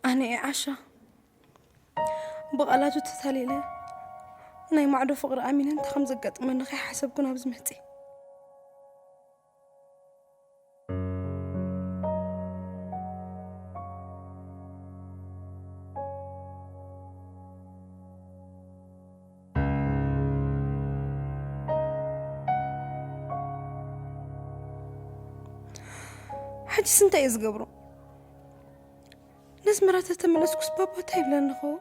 ኣነ እየ ዓሻ። ብቓላቱ ተታሊለ፣ ናይ ማዕዶ ፍቕሪ ኣሚነ እንታይ ከም ዘጋጥመኒ ከይሓሰብኩ ናብዚ መጺእ። ሕጅስ እንታይ እየ ዝገብሮ? ነስመራ ተተመለስኩስ ባባ እንታይ ይብለኒ ኸው?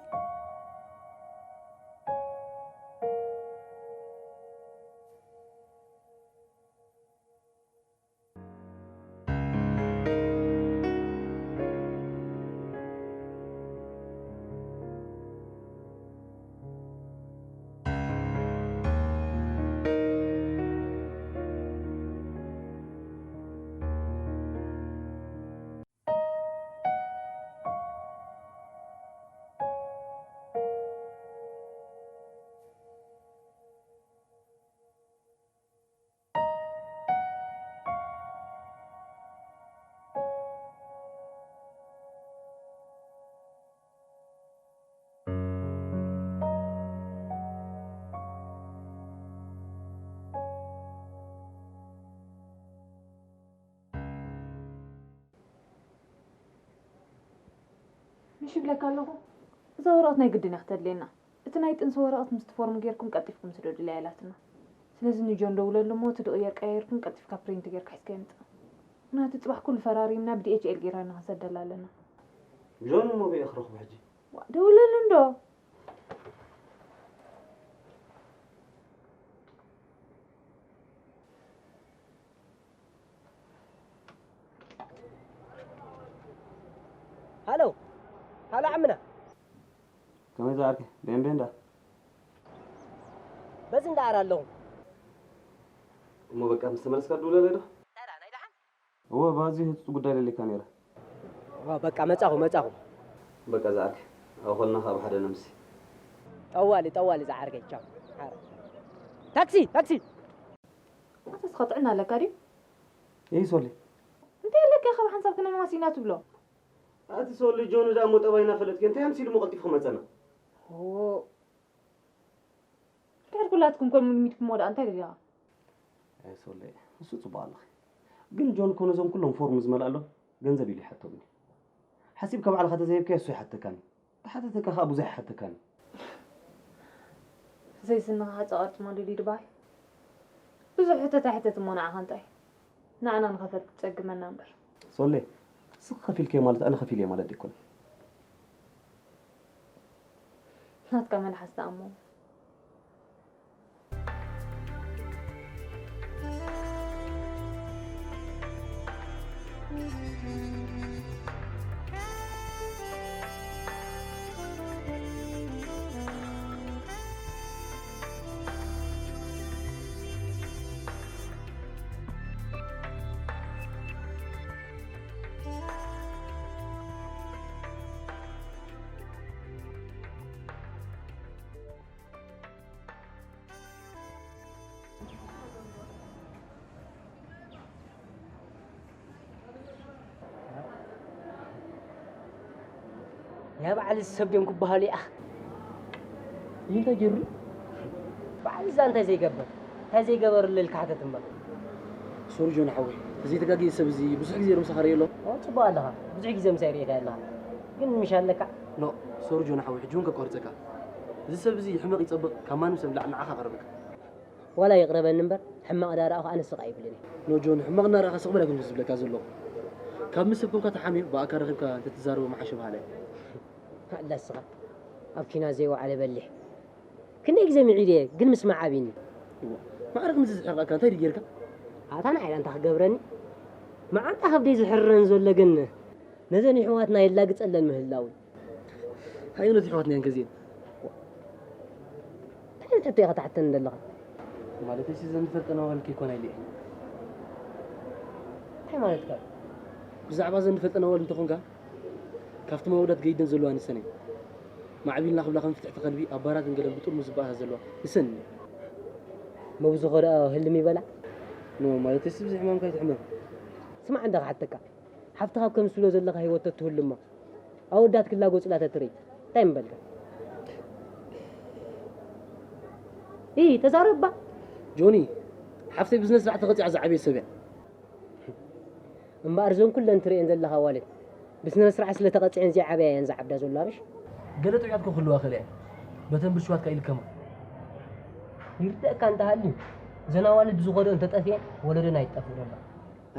ምሽ ይብለካ ኣለኹ። እዛ ወረቐት ናይ ግድን እያ ክተድልየና። እቲ ናይ ጥንሲ ወረቐት ምስቲ ፎርም ጌርኩም ቀልጢፍኩም ስደዱላ ኢላትና። ስለዚ ንጆን ደውለሉ እሞ እቲ ድቕየር ቀያይርኩም ቀልጢፍካ ፕሪንት ጌርካ ሒዝካዮ ምጻእ። ምኽንያቱ ጽባሕ ኩሉ ፈራሪምና ብ ዲ ኤች ኤል ጌርና ክንሰደላ ኣለና። ጆን እሞ በይ ክረኽቦ ሕጂ? ዋ፣ ደውለሉ እንዶ። ሃሎ፣ ሃሎ ዓምና። ከመይ ዝኣርኪ? ቤንቤን ዳ? በዚ እንዳኣር ኣለኹ። እሞ በቃ ምስ ተመለስካ ደውለለይ ዶ? እንታይ ደኣ፣ ናይ ደሓን? እወ፣ ባዚ ህጹጽ ጉዳይ ደሊካ ነይረ። እዋ፣ በቃ መጻኹ፣ መጻኹ። በቃ ዝኣርኪ፣ ኣብ ኾልና ካብ ሓደ ነምሲ። ጠዋሊ፣ ጠዋሊ ዝዓርከይ፣ ቻው። ታክሲ፣ ታክሲ። ኣንተ እስኻ ጥዕና ኣለካ ድዩ? እይ ሶሊ። እንታይ ኣለካ ኢኻ ብሓንሳብ ክንማሲና ትብሎ? ኣቲ ሶሊ፣ ጆን ደኣ እሞ ጠባይና ፈለጥኪ፣ እንታይ ኣምሲሉ እሞ ቀልጢፉ ክመጸና? ኦ። ድሕር ኩላትኩም ከምኡ ልሚድኩሞ ደኣ እንታይ ደሊኻ? ኣይ ሶሊ፣ እሱ ጽቡቕ ኣለኺ። ግን ጆን እኮ ነዞም ኩሎም ፎርም ዝመልኣሎም ገንዘብ ኢሉ ይሓቶም እዩ። ሓሲብካ ባዕልኻ ተዘይብካዮ እሱ ኣይሓተካን እዩ። ተሓተተካ ከኣ ብዙሕ ኣይሓተካን እዩ። ዘይስንኻ ሓጻ ቅርጺ ሞዴል ይድባይ። ብዙሕ ሕተት ኣይሕተት እሞ ንዓኻ እንታይ? ንዓና ንኸፈል ክትጸግመና እምበር። ሶሌ፣ ንስኺ ከፊልክዮ ማለት ኣነ ከፊልየ ማለት ኣይኮነን። ናትካ መልሓስ ደኣ እሞ። ናይ ባዕሊ ሰብ ድዮም ክበሃሉ ይኣ። እንታይ ገይሩ? ባዕሊ እዛ እንታይ ዘይገብር? እንታይ ዘይገበረሉ ኢልካ ሕተት እምበር። ሶሪ ጆን ሓወይ፣ ተዘይተጋግየ ሰብ እዚ ብዙሕ ግዜ ዶ ምሳኻ ርእየ ኣሎ? ኦ፣ ጽቡቕ ኣለኻ። ብዙሕ ግዜ ምሳይ ርእየካ ኣለኻ። ግን ምሽ ኣለካ? ኖ፣ ሶሪ ጆን ሓወይ፣ ሕጂ እውን ከቋርጸካ። እዚ ሰብ እዚ ሕመቕ ይጸብቕ፣ ካብ ማንም ሰብ ንላዕሊ ንዓኻ ቀረበካ። ዋላ ይቕረበኒ እምበር፣ ሕማቕ ዳረኣኹ ኣነ ስቕ ኣይብልን እየ። ኖ ጆን፣ ሕማቕ እናረኣኻ ስቕ በል ኣይኮንኩን ዝብለካ ዘለኹ። ካብ ምስ ሰብ ኮንካ ተሓምዮ፣ ብኣካል ረኺብካ እንተትዛረቦ ምሓሸ በሃላይ። ኣላ እስኻ፣ ኣብ ኪና ዘይወዓለ በሊሕ። ክንደይ ግዜ ምዒደ እየ፣ ግን ምስማዕ ኣብዩኒ። እዋ፣ ማዕረ ክንድዚ ዝሕርቐካ እንታይ ድዩ ጌርካ? ኣታ ንዓይ እንታይ ክገብረኒ? መዓንጣ ከብደይ ዝሕርረን ዘሎ ግን ነዘን የሕዋትና የላግጸለን ምህላው እዩ። ኣየኖት የሕዋትና እየን ከዚኤን? እንታይ ዓይነት ሕቶ ኢኻ ትሓተኒ ዘለኻ? ማለተይሲ ዘን ዝፈልጠን ኣዋልድ ከይኮና ኢለ እየ። እንታይ ማለትካ እዩ? ብዛዕባ ዘን ዝፈልጠን ኣዋልድ እንተኾንካ፣ ካብቶም ኣወዳት ገይደን ዘለዋ ንሰን እየን። ማዕቢልና ክብላ ከም ፍትሕቲ ከልቢ ኣብ ባራትን ገለን ብጥርሙዝ ዝበኣሳ ዘለዋ ንሰን እየን። መብዝኾ ደኣ ህልም ይበላ? ኖ፣ ማለተይሲ ብዘይ ሕማምካ ኣይትሕመም። ስማዕ እንዳ ክሓተካ፣ ሓፍትኻ ኣብ ከምስሎ ዘለኻ ህይወት ተትህሉ እሞ፣ ኣወዳት ክላጎጹላ ተትርኢ እንታይ ምበልካ? ኢ ተዛረባ። ጆኒ፣ ሓፍተይ ብስነ ስርዓት ተቐጺዓ ዝዓበየ ሰብ እያ። እምበኣር እዘን ኩለን ትርእየን ዘለኻ ኣዋልድ ብስነ ስርዓት ስለ ተቐጺዐን ዘይዓበያ እየን ዝዓብዳ ዘሎ ኣብሽ። ገለ ጥዑያት ክህልዋ ክእለ እየን። በተን ብልሽዋት ከ ኢልከማ። ይርደእካ እንተሃልዩ እዘን ኣዋልድ ብዝኸድኦ እንተጠፍኤን ወለዶና ኣይትጠፍእ ነበር።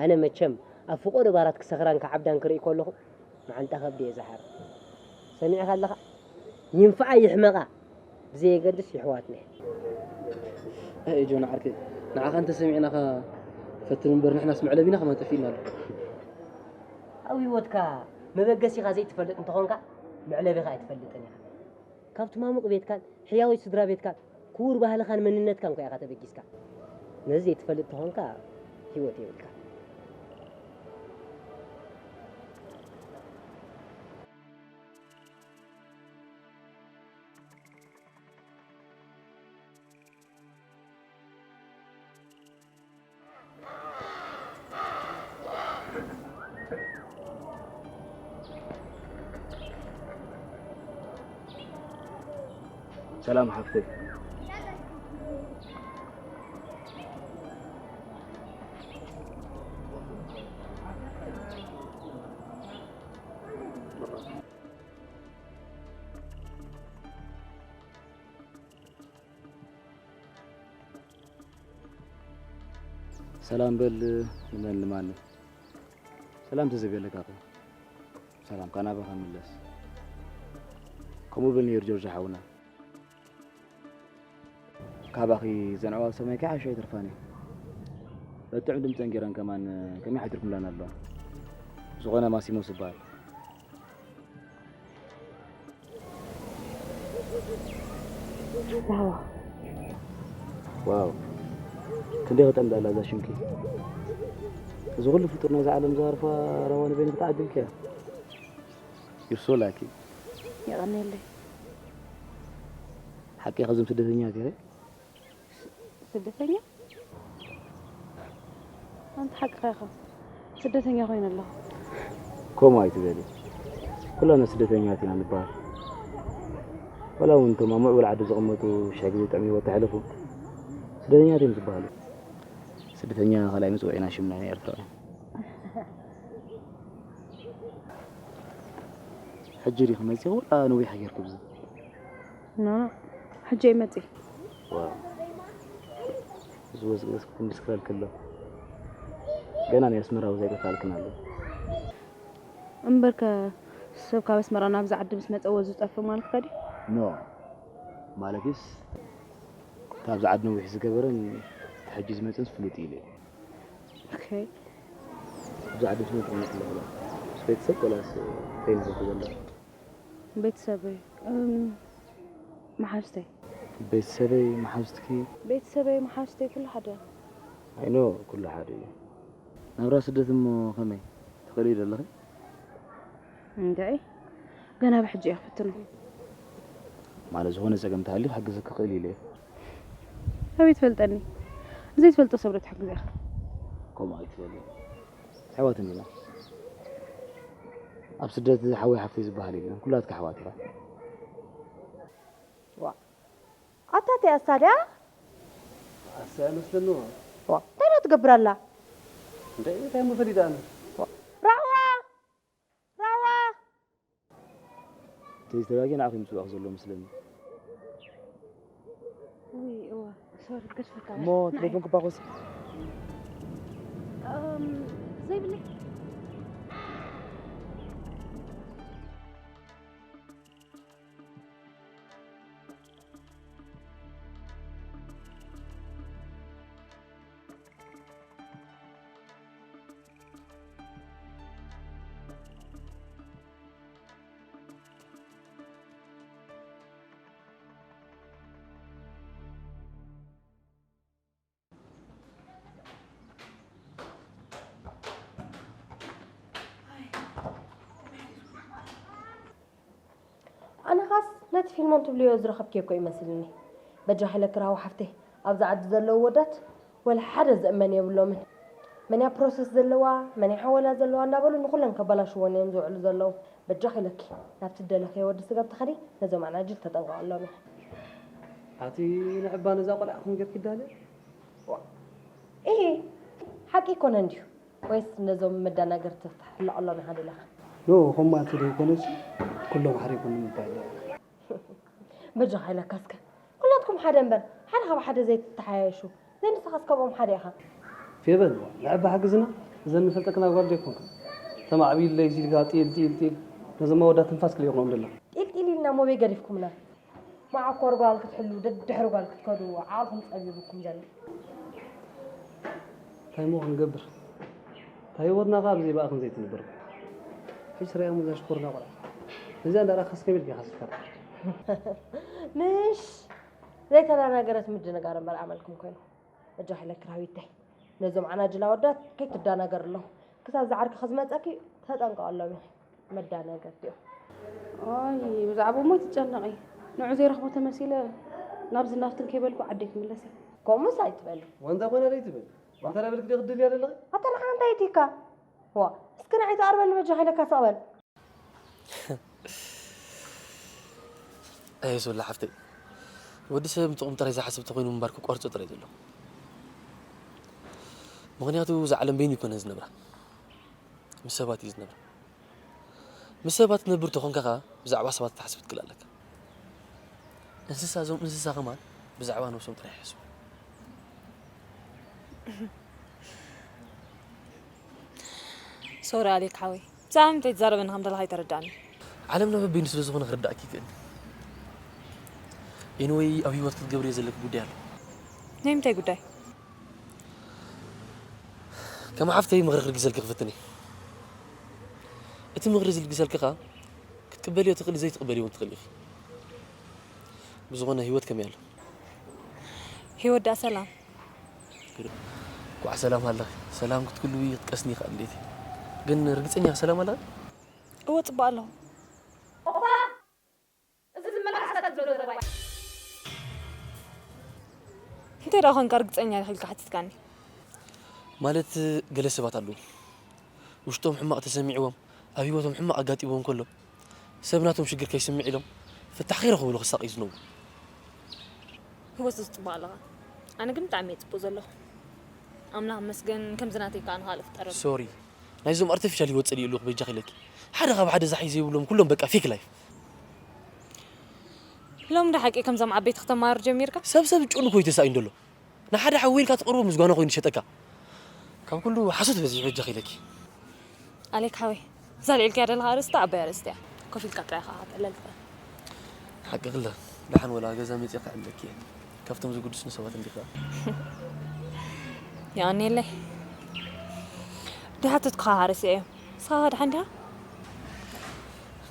ኣነ መቸም ኣብ ፍቖዶ ባራት ክሰኽራን ክዓብዳን ክርኢ ከለኹ መዓንጣ ከብዲ እየ ዝሓር። ሰሚዕኻ ኣለኻ? ይንፍዓ ይሕመቓ ብዘየገድስ ይሕዋትና እየን። ኣይ ጆን ዓርከይ፣ ንዓኻ እንተሰሚዕናኻ ፈትን እምበር ንሕናስ መዕለቢና ከማን ጠፊእና ኣሎ። ኣብ ህይወትካ መበገሲኻ ዘይትፈልጥ እንተኾንካ መዕለቢኻ ኣይትፈልጥን ኢኻ። ካብቲ ማሙቕ ቤትካን ሕያወይ ስድራ ቤትካን ክቡር ባህልኻን መንነትካን ኮ ኢኻ ተበጊስካ። ነዚ ዘይትፈልጥ ተኾንካ ህይወት የብልካ። ሰላም ሓፍተይ። ሰላም በል። ንመን ንማን ሰላም ተዘይበለካ እኮ ሰላምካ ናባኻ ይምለስ። ከምኡ በል ነይሩ ጆርጆ ሓውና። ካባኺ ዘንዕዋ ሰማይ ከይሓሸ ኣይተርፋን እዩ። በጥዑም ድምፀን ገይረን ከማን ከመይ ሓዲርኩምላን ኣለዋ። ዝኾነ ማሲሞስ ይበሃል። ዋው። ዋው። ክንደይ ክጠምዳ ኣላ እዛ ሽምኪ። እዚ ኩሉ ፍጡር ነዛ ዓለም ዝሃርፋ ራዋ ንበይንኪ ተዓዲልኪያ። You're so lucky። የቐንየለይ። ሓቂ ከዞም ስደተኛታት እየ። ስደተኛ? ኣንታ ሓቅኻ ኢኻ። ስደተኛ ኮይነ ኣለኹ። ከምኡ ኣይትበሊ። ኩላና ስደተኛታት ኢና ንበሃል። ዋላ እውን እቶም ኣብ ምዕቡል ዓዲ ዝቕመጡ ሽሕ ግዜ ጥዕምዎ ተሕልፉ ስደተኛታት እዮም ዝበሃሉ። ስደተኛ ካልኣይ መጽውዒና ሽምና ኢና ኤርትራውያን። ሕጂ ዲኺ መጺኺ ወላ ነዊሕ ጌርኪ ብዚ? ኖ፣ ኖ፣ ሕጂ እየ መጺእ። ዋው። ዝወዝወዝ ክምስክረልኪ ኣሎ። ገና ናይ ኣስመራ ውዛይ ከፋልክን ኣሎ። እምበርከ ሰብ ካብ ኣስመራ ናብዚ ዓዲ ምስ መጸ ወዙ ዝጠፍእ ማለት ከ ድዩ? ኖ። ማለትስ፣ ካብዚ ዓዲ ነዊሕ ዝገበረን እቲ ሕጂ ዝመጽእን ፍሉጥ ኢለ። ኦኬ። ኣብዚ ዓዲ ምስ መጽእ ምስ ኣለኹ ምስ ቤተሰብ ወላስ ከይንሰብ ዘላ? ቤተሰበይ፣ እም፣ መሓዝተይ። ቤተሰበይ፣ መሓዝትኪ? ቤተሰበይ፣ መሓዝተይ፣ ኩሉ ሓደ። ኣይ ኖ፣ ኩሉ ሓደ እዩ። ናብራ ስደት እሞ ከመይ? ትኽእልዮ ዶ ኣለኺ? እንድዒ፣ ገና ብሕጂ እየ ክፍትኖ። ማለት ዝኾነ ጸገም እንተሃልዩ ክሕግዘኪ ክኽእል ኢለ እየ። ኣበይ ትፈልጠኒ? ዘይትፈልጦ ሰብ ዶ ትሕግዝ ኢኻ? ከምኡ ኣይትበሊ። ኣሕዋት እንዲና። ኣብ ስደት ሓወይ ሓፍተይ ዝበሃል የለን። ኩላትካ ኣሕዋት ኢኻ። ዋ፣ ኣታ ተይ ኣሳ ድያ? ኣሳ እያ መስለኒ። ዋ፣ እንታይ ደኣ ትገብር ኣላ? እንታይ፣ እንታይ እሞ ፈሊጠ ኣነ? ዋ፣ ራህዋ! ራህዋ! ተይተጋግየ ንዓኺ ምጽዋዕ ዘሎ መስለኒ። ውይ፣ እዋ፣ ሶሪ፣ ገድፈካ። እሞ ቴሌፎን ክባኾስ? እም፣ ዘይብለይ። ኣነ ኻስ ነቲ ፊልሞን ትብልዮ ዝረኸብክዮ እኮ ይመስልኒ። በጃኺ ለክራዊ ሓፍተይ፣ ኣብዚ ዓዲ ዘለዉ ወዳት ወላ ሓደ ዝእመን የብሎምን። መን እያ ፕሮሰስ ዘለዋ፣ መን እያ ሓወላ ዘለዋ እንዳበሉ ንኹለን ከባላሽወን እዮም ዝውዕሉ ዘለዉ። በጃኺ ኢለኪ ናብቲ ደለኽዮ ወዲ ስጋብ ትኸዲ ነዞም ኣናጅል ተጠንቀቐሎም ኢኺ። ኣቲ ንዕባ ነዛ ቆልዓ ኹም ገርኪ ዳለ ኢሂ ሓቂ ኣይኮነን ድዩ? ወይስ ነዞም መዳናገርቲ ክትሕልቐሎም ኢኻ ደለኻ? ኖ ኸማልቲ ደይኮነስ ኩሎም ሓደ ይኮኑ ምባል ኣለዎ። በጃኻ ኢለካ እስከ ኩላትኩም ሓደ እምበር ሓደ ካብ ሓደ ዘይትተሓያየሹ ዘይንስኻስ ከምኦም ሓደ ኢኻ። ፌበን ንዕባ ሓግዝና እዘን ንፈልጠክን ኣጓል ዘይኮንክን ተማዕቢለይ ኢልካ ጢል ጢል ጢል ነዞም ኣወዳት ትንፋስ ክልኢኹም ኣለኹ። ጢል ጢል ኢልና ሞቤ ገዲፍኩምና። መዓኮር ጓል ክትሕሉ ደድሕሪ ጓል ክትከዱ ዓቕልኩም ጸቢቡኩም ዘሎ። እንታይ እሞ ክንገብር? እንታይ ህይወትና ከ ብዘይ ብኣኽን ዘይትንበር። ሕጂ ስራያ ሙዛ ሽኮርና ቆልዓ። እዚኣ እንዳረኣኻስ ከመይ ኢልካ ኢኻ ዝፍጠር? ምሽ ዘይተደናገረት ምድንጋር እምበር ኣመልኩም ኮይኑ። በጃኺ ኢለኪ ራዊተይ ነዞም ዓናጅል ኣወዳት ከይትደናገሪ ኣለኹ። ክሳብ ዝዓርኪ ክዝመጸኪ ተጠንቀቐሎም ኢኺ። መዳናገርቲ እዮም። ኣይ ብዛዕባ እሞ ኣይትጨነቒ። ንዑ ዘይረኽቦ ተመሲለ ናብዚ ናብትን ከይበልኩ ዓደይ ክምለስ እየ። ከምኡስ ኣይትበሊ። ወንታ ኮነ ደይ ትብል ወንታ ለበልክ ደ ክድል ያደለኺ ኣታ ንዓ እንታይ እቲካ ዋ እስኪ ንዓይ ተቐርበኒ በጃኺ ኢለካ ስቕ በል። ኣየ ሶላ ሓፍተይ ወዲ ሰብ ጥቕሙ ጥራይ ዝሓስብ ተኾይኑ ምንባር ክቋርጾ ጥራይ ዘሎ ምኽንያቱ እዛ ዓለም በይኑ ይኮነን ዝነብራ ምስ ሰባት እዩ ዝነብራ ምስ ሰባት ትነብር ተኾንካ ኸዓ ብዛዕባ ሰባት ክትሓስብ ትክእል ኣለካ እንስሳ እዞም እንስሳ ኸማን ብዛዕባ ነብሶም ጥራይ ይሓስቡ ሶሪ ኣሌክ ሓወይ ብዛዕባ ምንታይ ትዛረበኒ ከም ዘለኻ ኣይተረዳእኒ ዓለምና በበይኑ ስለ ዝኾነ ክርዳእኪ ይክእል ኤንወይ ኣብ ህይወት ክትገብርዮ ዘለኪ ጉዳይ ኣሎ ናይ ምንታይ ጉዳይ ከም ሓፍተይ ምኽሪ ክልግሰልኪ ክፍትን እየ እቲ ምኽሪ ዝልግሰልኪ ኸዓ ክትቅበልዮ ትኽእሊ ዘይትቕበልዮ እውን ትኽእሊ ኢኺ ብዝኾነ ህይወት ከመይ ኣሎ ህይወት ደኣ ሰላም ኳዕ ሰላም ኣለኺ ሰላም ክትክልዊ ክትቀስኒ ይኽእል እንዴቲ ግን ርግፀኛ ሰላም ኣለኺ እወ ፅቡቅ ኣለኹ እዚ ዝመላእሳታት ዘሎ ዘረባይ እንታይ ደኣ ኮንካ ርግፀኛ ኢኺ ኢልካ ሓቲትካኒ ማለት ገለ ሰባት ኣለዉ ውሽጦም ሕማቕ ተሰሚዕዎም ኣብ ህይወቶም ሕማቕ ኣጋጢምዎም ከሎ ሰብ ናቶም ሽግር ከይስምዕ ኢሎም ፍታሕ ከይረኽብሉ ክሳቐዩ ዝነብሩ። ህይወት ጽቡቕ ኣለኻ። ኣነ ግን ብጣዕሚ እየ ጽቡቕ ዘለኹ። ኣምላኽ ይመስገን ከምዚ ናተይ ከኣ ንኻልእ ፍጠረሉ። ሶሪ ናይዞም ኣርተፊሻል ህይወት ጸሊኡ ኣለኹ በጃኺ ኢለኪ። ሓደ ካብ ሓደ ዛሒ ዘይብሎም ኩሎም በቃ ፌክ ላይፍ። ሎሚ ዶ ሓቂ ከምዞም ዓበይቲ ክተማርር ጀሚርካ? ሰብ ሰብ ጭኑ እኮ እዩ ተሳኢኑ ዘሎ። ንሓደ ሓዊ ኢልካ ትቕርቦ ምስጓና ኮይኑ ይሸጠካ ካብ ኩሉ ሓሶት በዚሑ በጃኺ ኢለኪ ኣሌክ ሓወይ እዛ ልዒልካያ ዘለኻ ኣርእስቲ ዓባይ ኣርእስቲ እያ ኮፍ ኢልካ ጥራይ ኢኻ ከተዕልላ ትኽእል ሓቂ ክለ ደሓን ወላ ገዛ መፂኣ ከዕልለኪ እየ ካብቶም ዝግድሱኒ ሰባት እንዲኻ የቐንየለይ ድሓተትኩኻ ርእሲ እየ ንስኻ ደሓን ዲኻ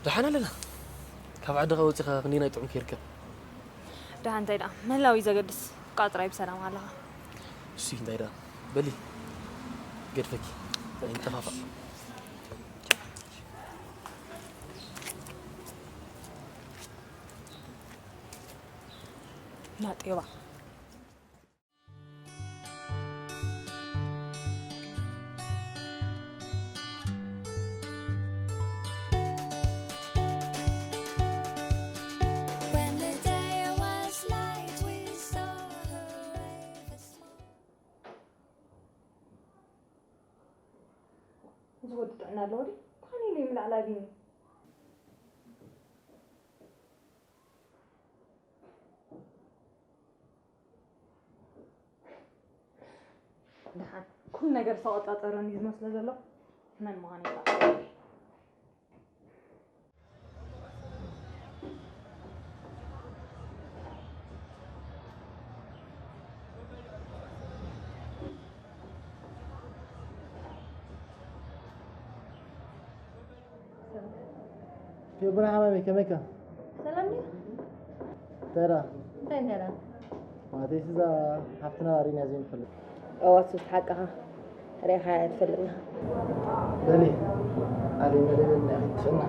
ደሓን ኣለና ካብ ዓድኻ ወፂኻ ክንደይ ናይ ጥዑም ከይርከብ ደሓን እንታይ ደኣ ምህላው እዩ ዘገድስ። ቃጥራይ ብሰላም ኣለኻ። እሺ እንታይ ደኣ በሊ ገድፈኪ ኣይንጠፋፋእ። ናጤባ እዚ ወዲ ጥዕና ኣለዎ ድዩ? ታኒሉ ይምላዕ ላጊኒ ደሓን ኩሉ ነገር ዝተቆፃፀረኒ ዝመስሎ ዘሎ መን ምዃን ይኽእል ፊ ቡና ሓማሚ ከመይካ? ሰላም ድዩ? ተራ እንታይ እንጀራ? ማቴስ እዛ ሓፍትና ሪና ዘይንፈልጥ እዋ ሱስ ሓቅኻ ሪእኻ እያ ትፈልጥና በሊ ኣሊ መደበልና ክትፍና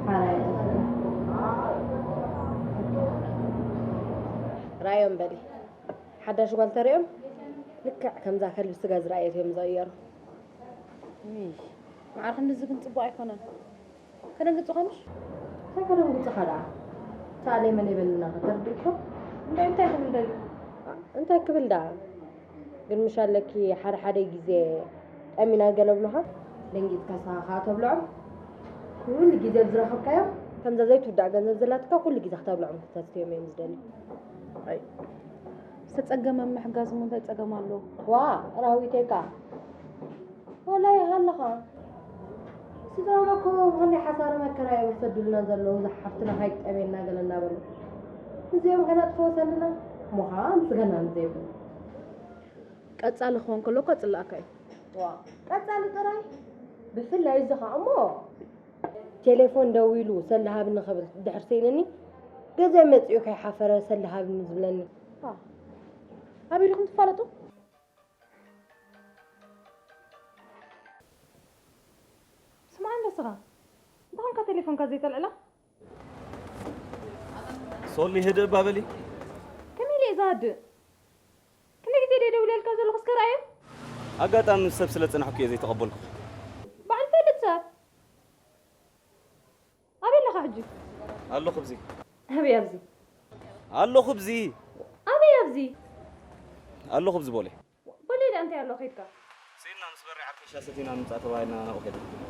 ሓራይ ራዮም በሊ ሓዳሽ ጓል ተሪኦም ልክዕ ከምዛ ከልቢ ስጋ ዝረኣየት እዮም ዝቕየሩ ማዕረ ክንድዚ ግን ፅቡቅ ኣይኮነን ከደንግጽኻ ምሽ? እንታይ ከደንግጽኻ ደኣ? ሳእለይ መን የበልና ከተርድእኮ? እንታይ እንታይ ክብል ደልዩ? እንታይ ክብል ደኣ? ግን ምሽ ኣለኪ ሓደ ሓደ ግዜ ጠሚና ገለ ብሉኻ? ደንጊጽካ ንስኻ ከኣ ተብልዖም? ኩሉ ግዜ ብዝረኸብካዮም? ከምዛ ዘይትውዳእ ገንዘብ ዘላትካ ኩሉ ግዜ ክተብልዖም ክተስትዮም እዮም ዝደልዩ። ኣይ፣ ዝተጸገመ ምሕጋዝ እሞ እንታይ ጸገም ኣለዎ? ዋ፣ ራህዊተይ ከኣ። ዋላ ይሃለኻ። ስድራና እኮ ብኸመይ ሓሳረ መከራ እዮም ዝሰዱልና ዘለዉ፣ እዛ ሓፍትና ከይትጠምየና ገለ እናበሉ። እዚኦም ከነጥፍኦ ሰንድና፣ ምዃን ስገናን ዘይብሉ። ቀጻሊ ክኾን ከሎ እኮ ጽላእካ እዩ። ዋ፣ ቀጻሊ ጥራይ? ብፍላይ እዚ ኸኣ እሞ፣ ቴሌፎን ደዊሉ ሰላሃብኒ ክብል ድሕር ስኢንኒ፣ ገዛይ መጺኡ ከይሓፈረ ሰላሃብኒ ዝብለኒ። ዋ፣ ኣበይ ዲኹም ትፋለጡ? ስማዕ እንዶ ስኻ፣ ብኸምካ ቴሌፎንካ ዘይተልዕላ? ሶሊ፣ ህድእ እባ በሊ። ከመይ ኢለ እየ ዝሃድእ? ክንደይ ግዜ ደይደውለልካ ዘለኹ እስከ ርኣዮ። ኣጋጣሚ ምስ ሰብ ስለ ዝጸናሕኩ እየ ዘይተቐበልኩ። በዓል ፈልጥ ሰብ። ኣበይ ኣለኻ ሕጂ? ኣለኹ ብዚ። ኣበይ ኣብዚ? ኣለኹ ብዚ። ኣበይ ኣብዚ? ኣለኹ ብዚ ቦሌ። ቦሌ ደኣ እንታይ ኣሎ ከይድካ? ስኢልና ምስ በሬ ዓርኪ ሻሂ ሰቲና ንምጻእ ተባሂልና ናብኡ ከይድና።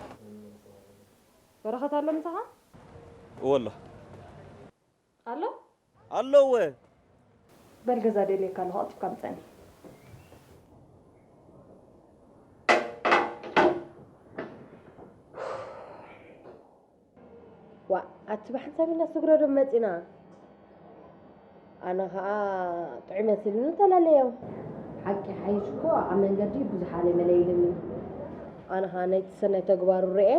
በረኸት ኣሎ ምሳኻ? እወ ኣሎ። ኣሎ? ኣሎ እወ። በል ገዛ ደልየካ ኣለኹ፣ ቀልጢፍካ ምጸኒ። ዋእ፣ ኣቲ ብሓንሳብ ኢና ስግረዶም መጺና። ኣነ ኸኣ ጥዑይ መሲሉኒ ተላለዮም። ሓቂ ሓይሽ እኮ ኣብ መንገዲ ብዙሕ ኣለይ መለይልኒ። ኣነ ኸኣ ነቲ ሰናይ ተግባሩ ርኤ፣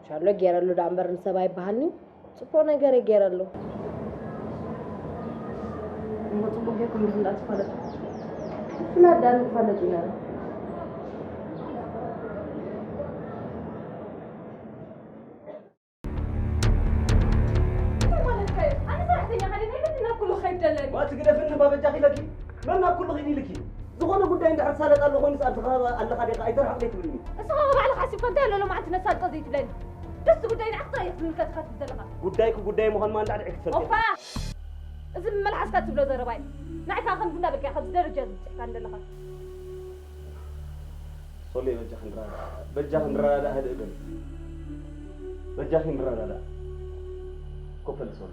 ሻሎ ገይረሉ ደኣ እምበር ንሰብ ኣይበሃልኒ። ጽቡቕ ነገር እየ ገይረሉ። እሞ ጽቡቕ ጌርኩም ዲኹም ደኣ ትፋለጡ? ፍላጥ ደኣ ንፋለጥ ኢና። እንታይ ማለትካ እዩ? ኣነ ሰራሕተኛ ካለ ናይ በትና ኩሉ ከይደለኒ። ዋት ግደፍኒ እባ በጃኺ ኢለኪ። መን ናብ ኩሉ ኺድ ኢልኪ? ዝኾነ ጉዳይ እንድሕር ትሳለጥ ኣሎ ኮይኑስ ኣብዚ ከባቢ ኣለኻ ዲኻ? ኣይተርሕቕ ዘይትብልኒ። ንስኻ ኸ ባዕልኻ ሓሲብካ እንታይ ኣሎ ሎማዓንቲ ነሳልጦ ዘይትብለኒ? ደስ ጉዳይ ንዓኻ ጥራይ እዩ ዝምልከትካ ትብል ዘለኻ። ጉዳይኪ ጉዳይ ምዃን ማን ዳዕድዒ ክትፈልጢ? ኦፋ! እዚ ብመልሓስካ ትብሎ ዘረባ እዩ። ንዓይ ከኣ ከምዚ እናበልካ ኢኻ ኣብዚ ደረጃ እዚ በጺሕካኒ ዘለኻ። ሶሌ፣ በጃኺ ንረዳዳእ፣ በጃኺ ንረዳዳእ፣ ህድእ በሊ። በጃኺ ንረዳዳእ። ኮፍ በሊ ሶሌ።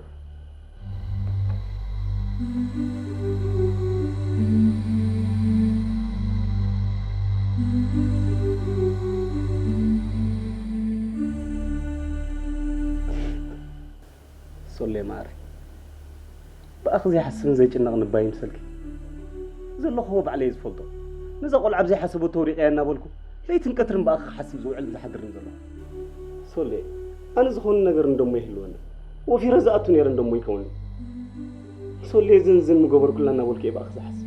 ሶሌ ማዕረይ፣ ብኣኺ ዘይሓስብን ዘይጭነቕን እባ ይምሰልኪ። ዘለኽዎ ባዕለይ እየ ዝፈልጦ። ነዛ ቆልዓ ኣብ ዘይሓሰበቶ ኣውዲቐያ እናበልኩ፣ ለይትን ቀትርን ብኣኺ ክሓስብ ዝውዕልን ዝሓድርን ዘለኹ። ሶሌ፣ ኣነ ዝኾነ ነገር እንደሞ ይህልወኒ። ወፊረ ዝኣቱ ነይረ እንደሞ ይከውንኒ። ሶሌ፣ እዝን እዝን ምገበርኩላ እናበልኩ እየ ብኣኺ ዝሓስብ።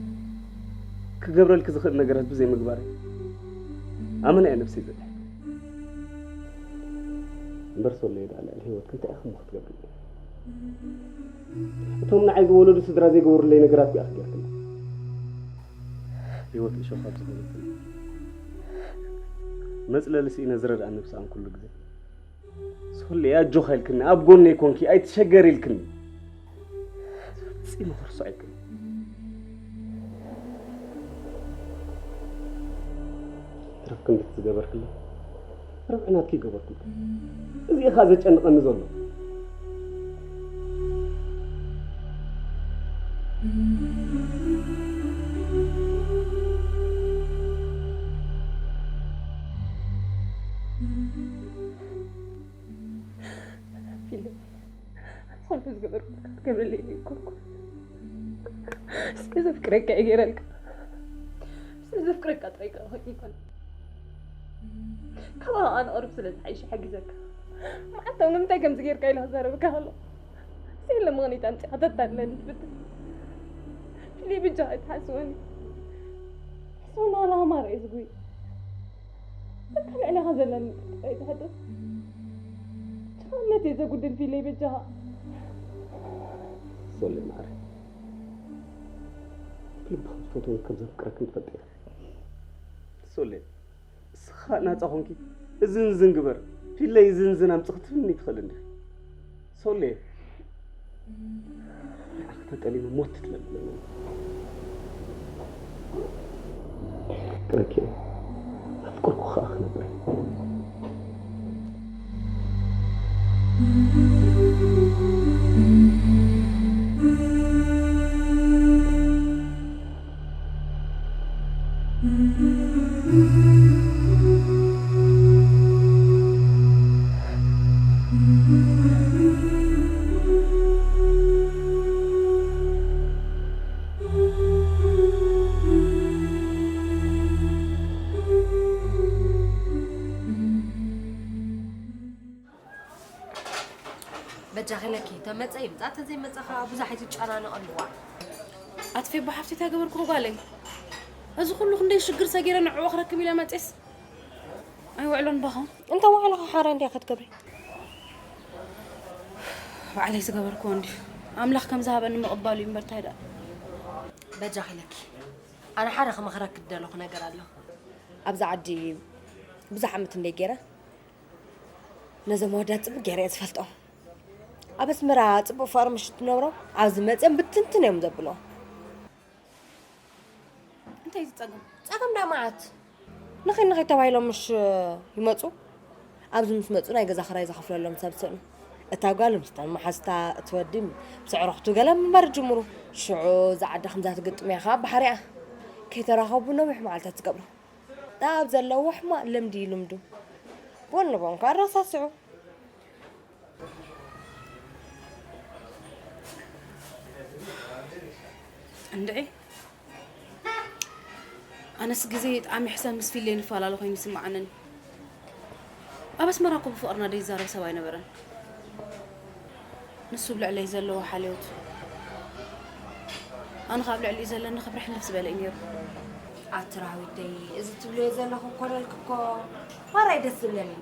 ክገብረልኪ ዝኽእል ነገራት ብዘይምግባረይ፣ ኣመና እየ ነብሰይ ዘድሕን። እምበር ሶለየ ደኣ ልዕሊ ህይወትኪ እንታይ ኢኺ እሞ ክትገብሪ? እቶም ንዓይ ዝወለዱ ስድራ ዘይገበሩለይ ነገራት እኮ ኢኺ ጌርክላ። ህይወት እሾኽ ኣብ ዝኾነትኒ መጽለሊ ስኢነ ዝረድኣኒ ብሰኣን ኩሉ ግዜ። ሶለየ ኣጆኻ ኢልክኒ፣ ኣብ ጎነይ ኮንኪ፣ ኣይትሸገሪ ኢልክኒ። ፈጺሙ ክርስዖ ኣይክእልን። ትረፍ ክንድቲ ዝገበርክለይ፣ ርብዒ ናትኪ ይገበርኩልኪ። እዚ ኢኻ ዘጨንቐኒ ዘሎ። ፊልም፣ ኩሉ ዝገበርኩ ክትገብረለይ እኮ። ስለ ዘፍቅረካ እየ ገይረልካ። ስለ ዘፍቅረካ ጥራይ ከኣ ኮይኑ ይኮን። ካባኻ ኣነ ቅርብ ስለ ዝሓይሽ ሓጊዘካ። መዓልታዊ ንምንታይ ከምዚ ጌርካ ኢለ ክዛረበካ ከሎ፣ ስኢለ ምኽንያት ኣምጺኻ ተታልለኒ ትፍትን። ፊሊ፣ ብጃኻ ኣይትሓስወኒ። ሕስብና ዋላ ኣማራ እየ ዝጉይ። በቃ ልዕሌኻ ዘለኒ ጥርጣረ እዩ ዝሕድር። ጭኽንነት እየ ዘጉድል ፊለይ በጃኻ። ሶሊ ማዕረ፣ ልቢ ከም ዝፈትወን ከም ዘፍቅረክን ትፈልጢ ኢኺ። ሶሊ፣ እስኻ ናጻ ኾንኪ እዝን እዝን ግበር። ፊለይ ዝንዝን ኣምጽእ ክትብልኒ ትኽእል እንዲኻ። ሶሌ፣ ንዓኺ ተጠሊመ ሞት ትለምለኒ። ፍቅረኪ፣ ኣፍቅርኩ ከኣ ክነብር። በጃኺ ለኪ፣ ተመጸ ይምጻ፣ ተዘይመጸ ኸኣ ብዙሕ ኣይትጨናነቐሉ። ዋእ። ኣትፌ፣ ብሓፍቲ እንታይ ገበርኩ ጓለይ? እዚ ኩሉ ክንደይ ሽግር ሰጊረ ንዕኡ ክረክብ ኢለ መጼስ ኣይውዕሎን ባኻ። እንተ ውዕልኻ ሓራይ እንታይ ክትገብሪ? ባዕለይ ዝገበርኩዎ እንድዩ። ኣምላኽ ከም ዝሃበኒ ምቕባሉ እዩ እምበር እንታይ ደኣ። በጃኺ ለኪ፣ ኣነ ሓደ ክመኽረኪ ዝደለኹ ነገር ኣሎ። ኣብዚ ዓዲ ብዙሕ ዓመት እንደ ገይረ ነዞም ኣወዳት ጽቡቕ ገይረ እየ ዝፈልጦም። ኣብ ኣስመራ ጽቡቕ ፍቕሪ ምሽ ትነብሮም፣ ኣብዚ መጺኦም ብትንትን እዮም ዘብልዎ። እንታይ እዩ እቲ ጸገም? ጸገም ዳ መዓት? ንኸይድ ንኸይድ ተባሂሎም ምሽ ይመጹ? ኣብዚ ምስ መጹ ናይ ገዛ ክራይ ዝኸፍለሎም ሰብ ስእኑ። እታ ጓል ምስቶም መሓዝታ፣ እቲ ወዲ ምስ ኣዕሩኽቱ ገለ ምንባር ይጅምሩ። ሽዑ እዛ ዓዲ ከምዛ ትግጥም እያ ኸኣ ባሕሪኣ። ከይተራኸቡ ነዊሕ መዓልታት ዝገብሩ። ኣብ ዘለዎ ሕማቕ ልምዲ ይልምዱ። ጎን ንጎን ከኣ ኣረሳስዑ። እንድዒ፣ ኣነስ ግዜ ጣዕሚ ሕሰም ምስ ፊለይ ንፈላለ ኮይኑ ይስምዓንን። ኣብ ኣስመራ እኮ ብፍቕርና ደይዛረብ ሰብ ኣይነበረን። ንሱ ብልዕለይ ዘለዎ ሓልዮት፣ ኣነ ካብ ልዕሊኡ ዘለኒ ክብሪ ሕልፍ ዝበለ እዩ ነይሩ። ኣቲ ራህዊተይ፣ እዚ ትብልዮ ዘለኹ እኮ ነልኪ እኮ ማራ እዩ ደስ ዝብለኒ።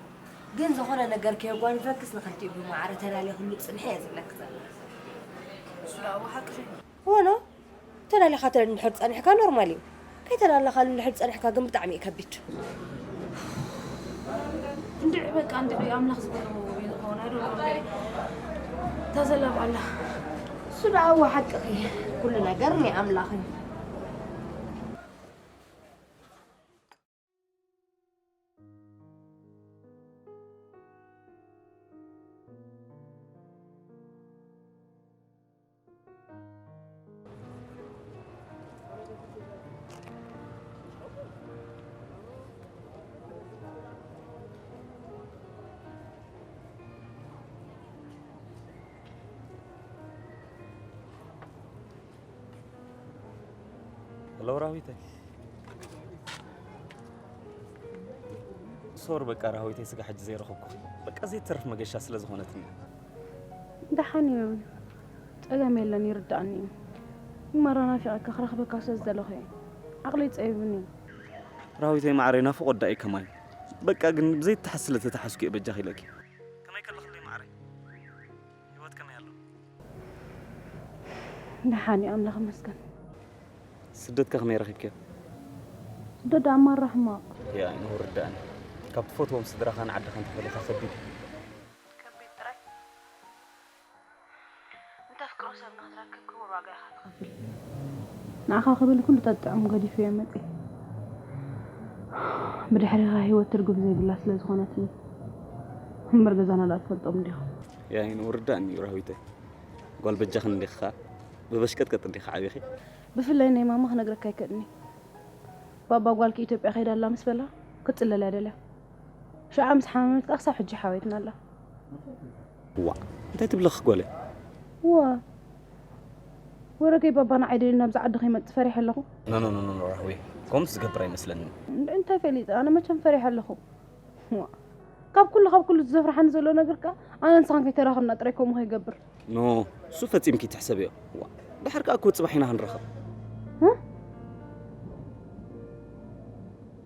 ግን ዝኾነ ነገር ከየጓንፈክስ ንኽልቲኡ ብማዕረ ተላልየ ክሉ ጽንሒ እየ ዝብለኪ ዘለኹ። እሱ ደኣ ሓቅኺ እዩ። እወ ኖ፣ ተላሊኻ ተለ እንድሕር ጸኒሕካ ኖርማል እዩ። ከይተላላኻሉ እንድሕር ጸኒሕካ ግን ብጣዕሚ እዩ ከቢድ። እንድዒ በቃ እንድዒ ኣምላኽ ዝገብሮ እዩ ዝኸውን። I don't know እንድዒ። እታ ዘላ ብኣላ። እሱ ደኣ እወ ሓቅኺ። ኩሉ ነገር ናይ ኣምላኽ እዩ። ሄሎ ራዊተይ። ሶር በቃ ራዊተይ፣ ስጋ ሕጂ ዘይረኸብኩ። በቃ ዘይትርፍ መገሻ ስለ ዝኾነትኒ። ደሓን እዩ። ጸገም የለን፣ ይርዳእኒ እዩ። እማራ ናፊቐካ ክረኽበካ ስለ ዝደለኹ እየ። ዓቕለይ ጸቢቡኒ እዩ። ራዊተይ ማዕረይ፣ ናፍቖት ዳኣ እዩ ከማይ። በቃ ግን ብዘይተሓስ ስለ ተተሓዝኩ እየ በጃኺ ኢለኪ። ከመይ ከለኽለይ ማዕረይ? ህይወት ከመይ ኣሎ? ደሓን እዩ፣ ኣምላኽ ይመስገን። ስደትከ ከመይ ረኺብክዮ? ስደት ኣማራ ሕማቕ። ያ፣ ንውርዳእን ካብ ትፈትዎም ስድራኻን ዓድኻን ተፈሊኻ ከቢድ እዩ። ከቢድ ጥራይ። እንተፍቅሮ ሰብ ንኽትረክብ ክቡር ዋጋ ኢኻ ትኸፍል። ንዓኻ ክብል ኩሉ ጠጥዕም ገዲፈዮ መጺእ። ብድሕሪኻ ህይወት ትርጉም ዘይብላ ስለ ዝኾነትኒ። እምበር ገዛና ደኣ ትፈልጦም እንዲኻ። ያይን ውርዳእን እዩ ራህዊተይ። ጓል በጃኽን እንዲኻ ብበሽቀጥቀጥ እንዲኻ ዓቢኺ። ብፍላይ ናይ ማማ ክነግረካ ኣይክእልን እየ። ባባ ጓልኪ ኢትዮጵያ ከይዳ ኣላ ምስ በላ ክትጽለል እያ ደልያ። ሽዓ ምስ ሓመመት ከኣ ክሳብ ሕጂ ሓወይትና ኣላ። ዋእ፣ እንታይ ትብለኺ ጓለይ? ዋ፣ ወረገይ ባባ ንዓይ ደልዩ ናብዚ ዓዲ ከይመጽእ ፈሪሐ ኣለኹ። ኖ፣ ኖ፣ ኖ፣ ኖ፣ ኖ፣ ራህዊ፣ ከምኡስ ዝገብር ኣይመስለንን። እንድ-፣ እንታይ ፈሊጠ? ኣነ መቸም ፈሪሐ ኣለኹ። ዋ፣ ካብ ኩሉ፣ ካብ ኩሉ ዘፍርሓኒ ዘሎ ነገር ከኣ ኣነ ንስኻን ከይተራኸብና ጥራይ ከምኡ ከይገብር። ኖ፣ እሱ ፈጺምኪ ትሕሰብዮ። ዋ፣ ድሓር ከኣ እኮ ጽባሕ ኢና ክንራኸብ። እ?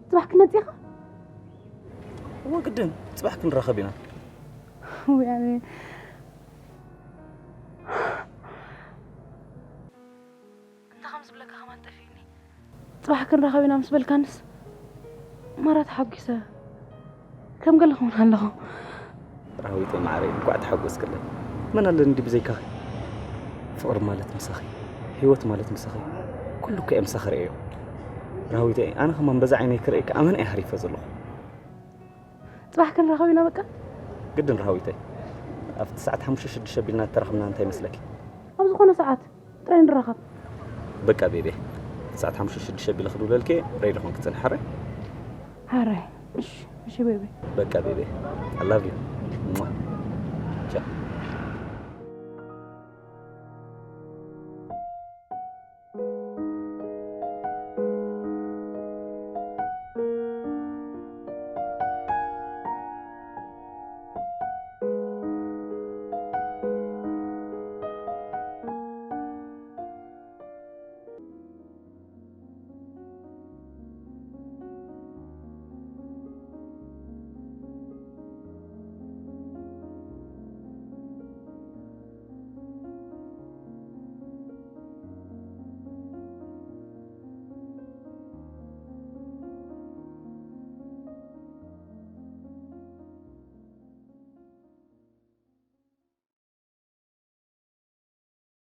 ጽባሕ ክትመጽእ ኢኻ? እወ፣ ግድን፣ ጽባሕ ክንራኸብ ኢና። ውይ፣ ኣነ እንታይ ከም ዝብለካ ከማን ጠፊእኒ። ጽባሕ ክንራኸብ ኢና ምስ በልካንስ፣ ማራ ተሓጒሰ። ከም ገለ ክውን ኣለኹ። ራዊተይ ማዕረይ፣ እንኳዕ ተሓጎስክለይ። መን ኣለኒ እንዲ ብዘይካኺ? ፍቕሪ ማለት ምሳኺ፣ ህይወት ማለት ምሳኺ፣ ኩሉ እኮ እየ ምሳኺ ርእዮ። ራዊተይ፣ ኣነ ከማን በዛ ዓይነይ ክርእየኪ ኣመና እየ ሃሪፈ ዘለኹ። ፅባሕ ክንራኸብ ኢና በቃ። ግድን ራዊተይ፣ ኣብቲ ሰዓት ሓሙሽተ ሽዱሽተ ኣቢልና ተራኽብና እንታይ ይመስለኪ? ኣብ ዝኾነ ሰዓት ጥራይ ንራኸብ። በቃ ቤቤ፣ ሰዓት ሓሙሽተ ሽዱሽተ ኣቢለ ክድውለልኪ ሬዲ ኾንኪ ፅንሒ። ሓራይ? ሓራይ። እሺ፣ እሺ ቤቢ። በቃ ቤቤ፣ I love you። ቻው።